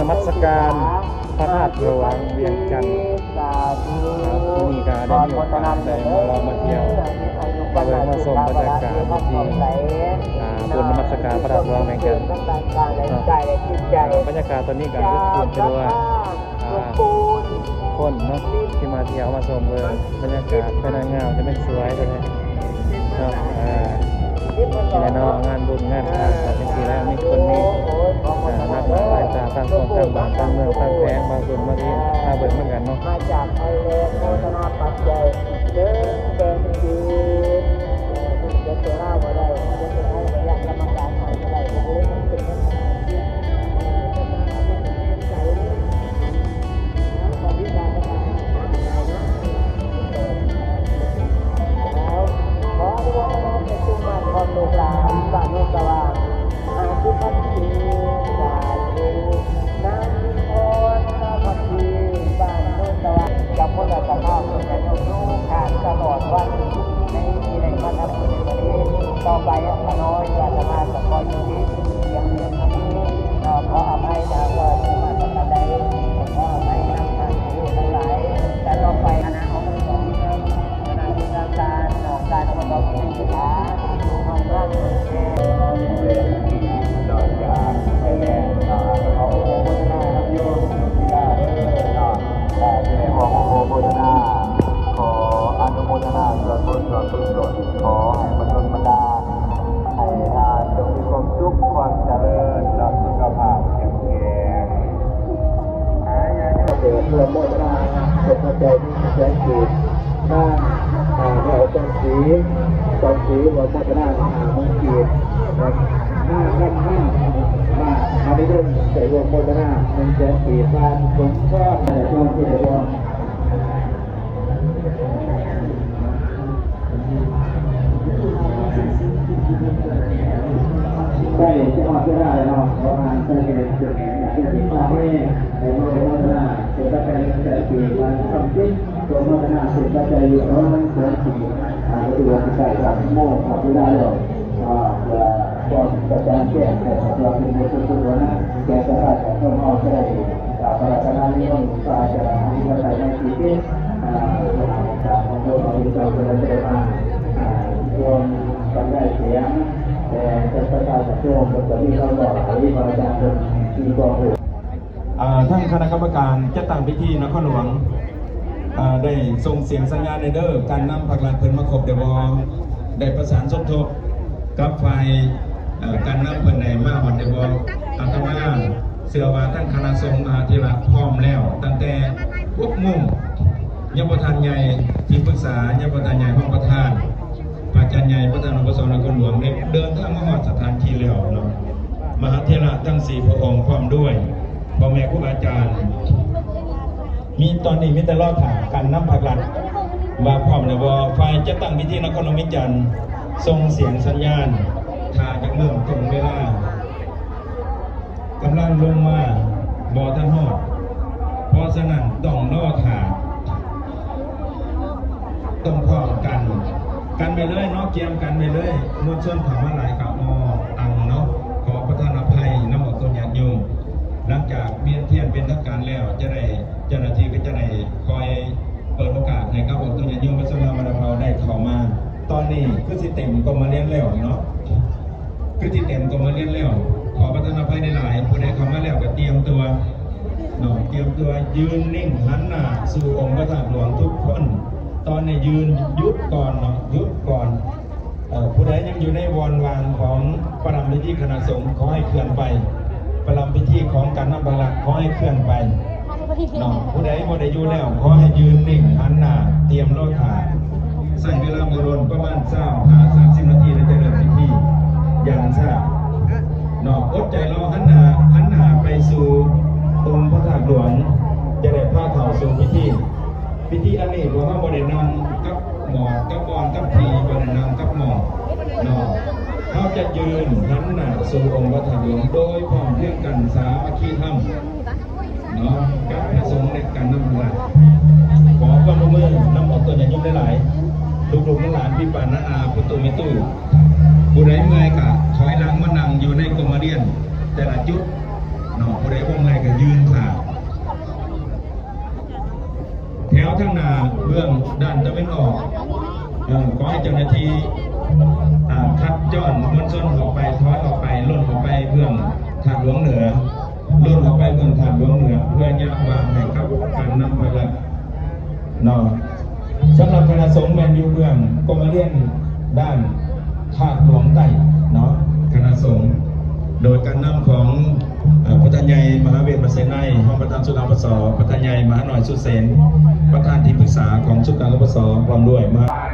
ນະມັດສະການພະທາດຫຼວງວຽງຈັນ. ມື້ນີ້ກໍໄດ້ມີໂອກາດໄດ້ມາເລາະມາທ່ຽວ ມາເບິ່ງມາຊົມບັນຍາກາດທີ່ ອ່າ ບຸນນະມັດສະການພະທາດຫຼວງວຽງຈັນເນາະ. ອ່າ ບັນຍາກາດຕອນນີ້ກໍຄຶກຄື້ນ ຖືວ່າ ອ່າ ຄົນເນາະ ທີ່ມາທ່ຽວມາຊົມເບິ່ງບັນຍາກາດພາຍໃນງານ ຈະແມ່ນສວຍແທ້ໆເນາະ. ອ່າ ແນ່ນອນ ງານບຸນງານທານກໍຈັ່ງຊີ້ແຫຼະ ມີຄົນມີ ອ່າ ຫຼາກໜ້າຫຼາຍຕາ ຕ່າງຄົນຕ່າງບ້ານຕ່າງເມືອງຕ່າງແຂວງ ບາງຄົນມາທີ່ ມາເບິ່ງນຳກັນເນາະ. ມາຈາກໄທແລນ ໂມທະນາປັດໄຈ ໜຶ່ງແສນກີບ ເອີ ເຮັດໂຕລາວບໍ່ໄດ້ ເຮັດໂຕໄທບໍ່ໄດ້ ກຳມະການໄທບໍ່ໄດ້ ເຮັດໂຕເລກເປັນເງິນ ຂໍອະນຸໂມທະນາເປັນຈຸມານຂອງລູກຫຼານບ້ານໂນນສະຫວ່າງ ຫ້າສິບພັນກີບ ສາທຸ ນາງ ພອນ ພາພັກດີ ບ້ານໂນນສະຫວ່າງ ຈະພຸດທະສະພາບເພິ່ນຈະຍົກຢູ່ຂ້າງຕະຫຼອດວັນ ໃນທີ່ໄດ້ມາທຳບຸນໃນມື້ນີ້. ຕໍ່ໄປຂ້ານ້ອຍອາດຕະມາຈະຂໍຍຸຕິພຽງເທົ່ານີ້. ຂໍອະໄພຖ້າວ່າຜິດພາດປະການໃດ ຂໍອະໄພນຳທ່ານຜູ້ຮູ້ທັງຫຼາຍ. ແຕ່ຕໍ່ໄປຄະນະອົບຮົມ ຄະນະວິຊາການ ການອົບຮົມສຶກສາ ຂໍອະນຸໂມທະນາ ຂໍອະນຸໂມທະນາສ່ວນບຸນສ່ວນກຸສົນ ຂໍໃຫ້ບັນດົນບັນດານ ໃຫ້ທ່ານຈົ່ງມີຄວາມສຸກຄວາມຈະເລີນ ແລະ ສຸຂະພາບເຂັ້ມແຂງ. ເດີນຮ່ວມໂມທະນາ ເປັນປັດໄຈໜຶ່ງແສນກີບ. ນາງ ອ່າ ແກ້ວ ຈອນສີ ຈອນສີ ຮ່ວມໂມທະນາຫ້າໝື່ນກີບ. ນາງ ຄຳ ຄຳ ມາ ມະນີວົງ ໄດ້ຮ່ວມໂມທະນາໜຶ່ງແສນກີບ. ທ່ານ ສົມພອນ ແລະ ຈອນສີ ໄດ້ຮ່ວມ ໃກ້ຈະຮອດເວລາແລ້ວເນາະ ເພາະວ່າໃກ້ຈະເປັນເວລາແລ້ວ ເປັນໂມທະນາເປັນປັດໄຈໜຶ່ງແສນກີບ ທ່ານຄຳຈິດ ໂປຣໂມທະນາເປັນປັດໄຈຢູ່ປະມານໜຶ່ງແສນກີບ. ອ່າ ກໍຖືວ່າໃກ້ຈະຮອດເວລາແລ້ວ ອ່າ ເພື່ອຄວາມກະຈ່າງແຈ້ງ ແລະ ເພື່ອເປັນບຸນກຸສົນນະ ແກ່ສະພາຍາດໂຍມເຮົາຈະໄດ້ ອ່າ ອາລາທະນານິມົນພະອາຈານອະທິກາໄຕໃນທີ່ເຈັດ ອ່າ ຄະນະກຳມະການຂອງພວກເຮົາທີ່ເຈົ້າເພິ່ນໄດ້ມາ ອ່າ ຮ່ວມກັນໄດ້ສຽງ ແຕ່ເພິ່ນປະຊາຊົນເພິ່ນກໍມີຄວາມຫຼາຍ ພະອາຈານເພິ່ນມີຄວາມຮູ້. ອ່າ ທາງຄະນະກຳມະການຈັດຕັ້ງພິທີນະຄອນຫຼວງ ອ່າ ໄດ້ສົ່ງສຽງສັນຍານແດ່ເດີ ການນຳພັກລັດເພິ່ນມາຄົບແດ່ບໍ່? ໄດ້ປະສານສົມທົບກັບຝ່າຍ ເອີ ການນຳເພິ່ນໄດ້ມາຮອດແດ່ບໍ່? ອາດຕະມາ ເຊື່ອວ່າທັງຄະນະສົງມະຫາເຖລະພ້ອມແລ້ວ ຕັ້ງແຕ່ຫົກໂມງ ຍັງບໍ່ທັນໃຫຍ່ທີ່ປຶກສາ ຍັງບໍ່ທັນໃຫຍ່ຮອງປະທານ ພະອາຈານໃຫຍ່ປະທານອຸປະສອນນະຄອນຫຼວງ ໄດ້ເດີນທາງມາຮອດສະຖານທີ່ແລ້ວເນາະ. ມະຫາເຖລະທັງສີ່ພະອົງ ພ້ອມດ້ວຍພໍ່ແມ່ຄູບາອາຈານ ມີ ຕອນນີ້ມີແຕ່ລໍຖ້າການນຳພັກລັດວ່າພ້ອມແລ້ວບໍ່. ຝ່າຍຈັດຕັ້ງພິທີນະຄອນຫຼວງວຽງຈັນ ສົ່ງສຽງສັນຍານ ຖ້າຈະເລີ່ມຕົງເວລາ ກຳລັງລົງມາບໍ່ທັນຮອດ ເພາະສະນັ້ນຕ້ອງລໍຖ້າ ຕ້ອງພ້ອມກັນ ກັນໄວ້ເລີຍເນາະ ກຽມກັນໄວ້ເລີຍ. ມວນຊົນເຂົ້າມາຫຼາຍກໍ ອໍ ອັງເນາະ ຂໍປະທານອະໄພນຳອອກຕົນຍາດໂຍມ. ຫຼັງຈາກວຽນທຽນເປັນທາງການແລ້ວ ຈະໄດ້ ເຈົ້າໜ້າທີ່ກໍຈະໄດ້ຄ່ອຍເປີດໂອກາດໃຫ້ກັບອອກຕົນຍາດໂຍມ ມາສະມາມະດາເພົາໄດ້ເຂົ້າມາ. ຕອນນີ້ຄືຊິເຕັມກໍມາລຽນແລ້ວເນາະ ຄືຊິເຕັມກໍມາລຽນແລ້ວ. ຂໍປະທານອະໄພຫຼາຍໆ ຜູ້ໃດເຂົ້າມາແລ້ວກໍຕຽມຕົວເນາະ ຕຽມຕົວຢືນນິ່ງຫັນໜ້າສູ່ອົງພະທາດຫຼວງທຸກຄົນ. ຕອນນີ້ຢືນ ຢຸດກ່ອນເນາະ ຢຸດກ່ອນ. ເອີ ຜູ້ໃດຍັງຢູ່ໃນບ່ອນວ່າງຂອງປະລຳພິທີຄະນະສົງ ຂໍໃຫ້ເຄື່ອນໄປ. ປະລຳພິທີຂອງການນຳພັກລັດ ຂໍໃຫ້ເຄື່ອນໄປເນາະ. ຜູ້ໃດບໍ່ໄດ້ຢູ່ແລ້ວ ຂໍໃຫ້ຢືນນິ່ງຫັນໜ້າ ຕຽມລໍຖ້າ. ໃຊ້ເວລາບໍ່ດົນ ປະມານຊາວຫາສາມສິບນາທີ ແລ້ວຈະເລີ່ມພິທີຢ່າງຊ້າເນາະ. ອົດໃຈລໍຫັນໜ້າ ຫັນໜ້າໄປສູ່ອົງພະທາດຫຼວງ ຈະໄດ້ພາເຂົ້າສູ່ພິທີ. ພິທີອັນນີ້ພວກເຮົາບໍ່ໄດ້ນັ່ງກັບໝອກກັບບ່ອນກັບທີ່ ບໍ່ໄດ້ນັ່ງກັບໝໍ້ເນາະ. ເຮົາຈະຢືນຫັນໜ້າສູ່ອົງພະທາດຫຼວງ ໂດຍພ້ອມພຽງກັນ ສາມັກຄີທຳເນາະ ກັບພະສົງ ແລະ ການນຳພະລັດ. ຂໍຄວາມຮ່ວມມືນຳອອກຕົນຍາດໂຍມຫຼາຍໆ ລູກໆຫຼານໆ ພີ່ປ້ານ້າອາ ພໍ່ຕູ້ແມ່ຕູ້ ຜູ້ໃດເມື່ອຍກະຖອຍຫຼັງມານັ່ງຢູ່ໃນກົມມະລຽນແຕ່ລະຈຸດ. ເນາະ ຜູ້ໃດອົງໃດກໍຢືນຖ້າ ແຖວທາງໜ້າເບື້ອງດ້ານຕາເວັນອອກ ເອີ ຂໍໃຫ້ເຈົ້າໜ້າທີ່ ອ່າ ຄັດຈ້ອນມວນຊົນອອກໄປ ຖອຍອອກໄປ ຫຼົ່ນອອກໄປເບື້ອງທາດຫຼວງເໜືອ ຫຼົ່ນອອກໄປເບື້ອງທາດຫຼວງເໜືອ ເພື່ອຍະຫວ່າງໃຫ້ກັບການນຳພະລັດເນາະ. ສຳລັບຄະນະສົງແມ່ນຢູ່ເບື້ອງກົມມະລຽນດ້ານທາດຫຼວງໃຕ້ເນາະ ຄະນະສົງ ໂດຍການນຳຂອງ ເອີ ພະທ່ານໃຫຍ່ມະຫາເວດ ມະເສໄນ ຮອງປະທານສຸກາປະສ ພະທ່ານໃຫຍ່ມະຫານ້ອຍ ສຸເສນ ປະທານທີ່ປຶກສາຂອງສຸກາປະສ ພ້ອມດ້ວຍມະຫາ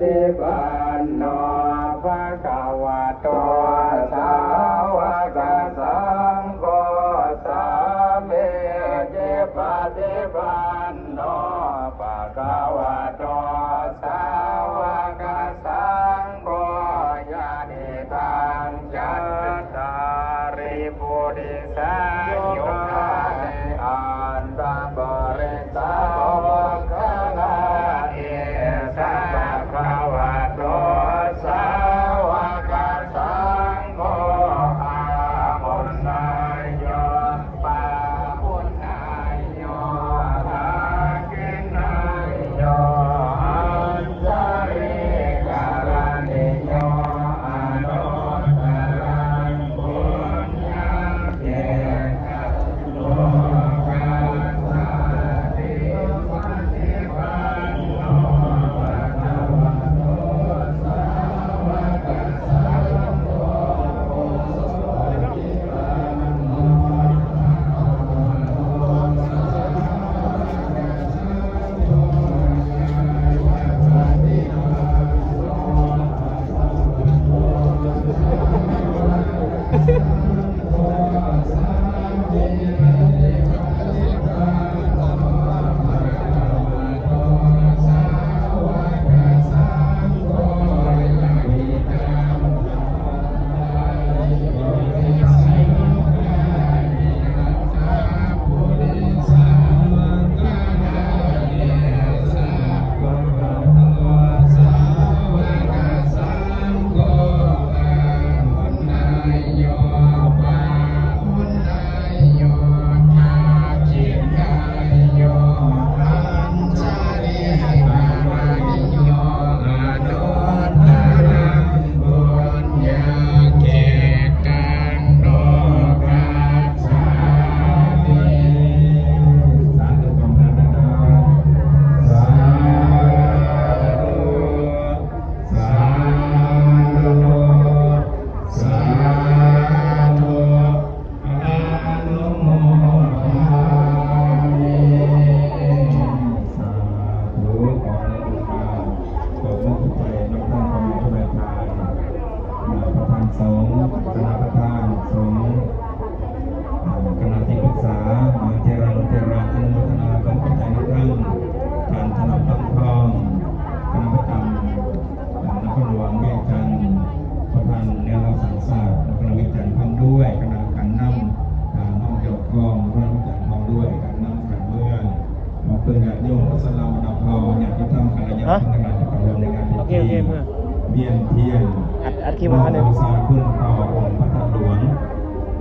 ຕິປັນໂນ ພະຄະວະໂຕ ສາວະກະສັງໂຄ ສາມີຈິປະຕິປັນໂນ ພະຄະວະໂຕ ສາວະກະສັງໂຄ ຍະ ຕິຕັງ ຈັດຕາລິ ປຸລິສາຍຸຄານິ ອັດຖະ ປະລິສາ ໂພຄະລາ ເອສະ ພະຄະວະໂຕ ສາວະກະສັງໂຄ ອາຫຸນນາໂຍ ປາຫຸນນາໂຍ ທັກ ອະນຸໂມທາມິ ສາທຸ ຂໍອະນຸໂມທາ ຂໍຂອບໃຈນຳທ່ານ ພໍ່ແມ່ຄູບາອາຈານ ອາ ປະທານສົງ ຄະນະປະທານສົງ ອາ ຄະນະທີ່ປຶກສາ ມະຫາເຖລານຸເຖລະ ອະນຸໂມທະນາ ຂໍຂອບໃຈນຳທ່ານ ທ່ານຖະໜອມ ຕາມທອງ ຄະນະປະຈຳ ນະຄອນຫຼວງວຽງຈັນ ປະທານແນວລາວສ້າງຊາດນະຄອນຫຼວງວຽງຈັນ ພ້ອມດ້ວຍຄະນະການນຳ ອາ ນ້ອມຍົກທອງນະຄອນຫຼວງວຽງຈັນ ພ້ອມດ້ວຍການນຳການເມືອງ ມາເບິ່ງຍາດໂຍມ ສະລາມະນະພາວ ຍາດຕິທຳ ກັນລະຍານ ຮະ? ທັງຫຼາຍທີ່ເຂົ້າຮ່ວມໃນງານພິທີ ໂອເຄ ໂອເຄ ເມືອ ວຽນທຽນ ອັດ ອັດຄລິບ ມອບບູຊາຄຸນຕໍ່ອົງພະທາດຫຼວງ.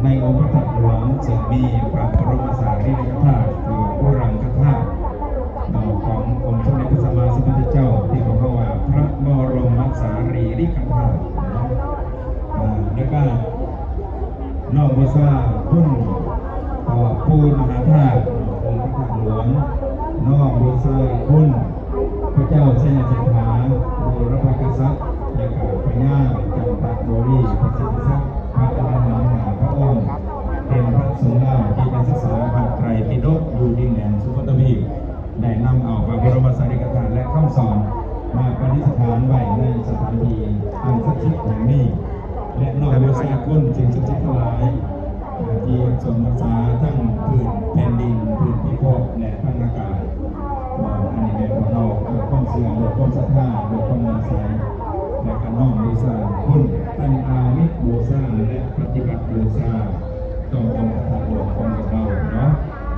ໃນອົງພະທາດຫຼວງເຊິ່ງມີພະບໍລົມສາລີລິກະທາດ ຫຼື ປູລັງຄະທາດ ຂອງອົງສົມເດັດພະສຳມາສຳພຸດທະເຈົ້າ ທີ່ພວກເຮົາວ່າພະບໍລົມສາລີລິກະທາດເນາະ ອາ ແລ້ວກະນ້ອມບູຊາຄຸນຕໍ່ປູ່ມະຫາທາດ ອົງພະທາດຫຼວງ, ນ້ອມບູຊາຄຸນ ພະເຈົ້າໄຊຍະເສດຖາ ບູລະພະກະສັດ ແລະ ກະພະຍາຈັນຕະບໍລີ ພະສິດທິສັດ ພະອະລະຫັນຫ້າພະອົງ ເປັນພະສົງລາວທີ່ໄປສຶກສາພະໄຕປິດົກຢູ່ດິນແດນສຸວັນນະພູມ ໄດ້ນຳເອົາພະບໍລົມສາລີລິກະທາດ ແລະ ຄຳສອນມາປະດິດສະຖານໄວ້ໃນສະຖານທີ່ອັນສັກສິດແຫ່ງນີ້ ແລະ ນ້ອມບູຊາຄຸນສິ່ງສັກສິດທັງຫຼາຍ ທີ່ຮັກສວນຮັກສາທັງພື້ນແຜ່ນດິນ, ພື້ນພິພບ ແລະ ທັງອາກາດ. ອັນນີ້ແມ່ນພວກເຮົາດ້ວຍຄວາມເຊື່ອ, ດ້ວຍຄວາມສັດທາ, ດ້ວຍຄວາມເຊື່ອໃຈ ແລະ ກະນ້ອມບູຊາຄຸນ ຕັ້ງອາມິດບູຊາ ແລະ ປະຕິບັດບູຊາຕໍ່ອົງພະທາດຫຼວງຂອງພວກເຮົາເນາະ.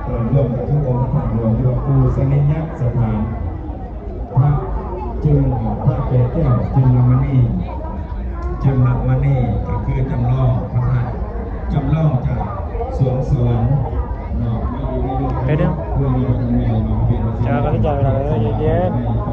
ເອີ ລວມກັນເຖິງອົງພະທາດຫຼວງ ທີ່ວ່າປູຊະນີຍະສະຖານ ພະຈຶ່ງ ພະແປດແກ້ວ ຈຶ່ງລະມະນີ ຈຶ່ງລະມະນີ ກໍຄືຈຳລອງພະທາດ ຈຳລອງຈາກສວງສະຫວັນເນາະ ມາຢູ່ໃນໂລກ ດຽວໆ ເພື່ອມີວັດແມ່ນມາເປັນ ຈາກອະນິດຈັງເວລາເລີຍ ເຢັນໆ.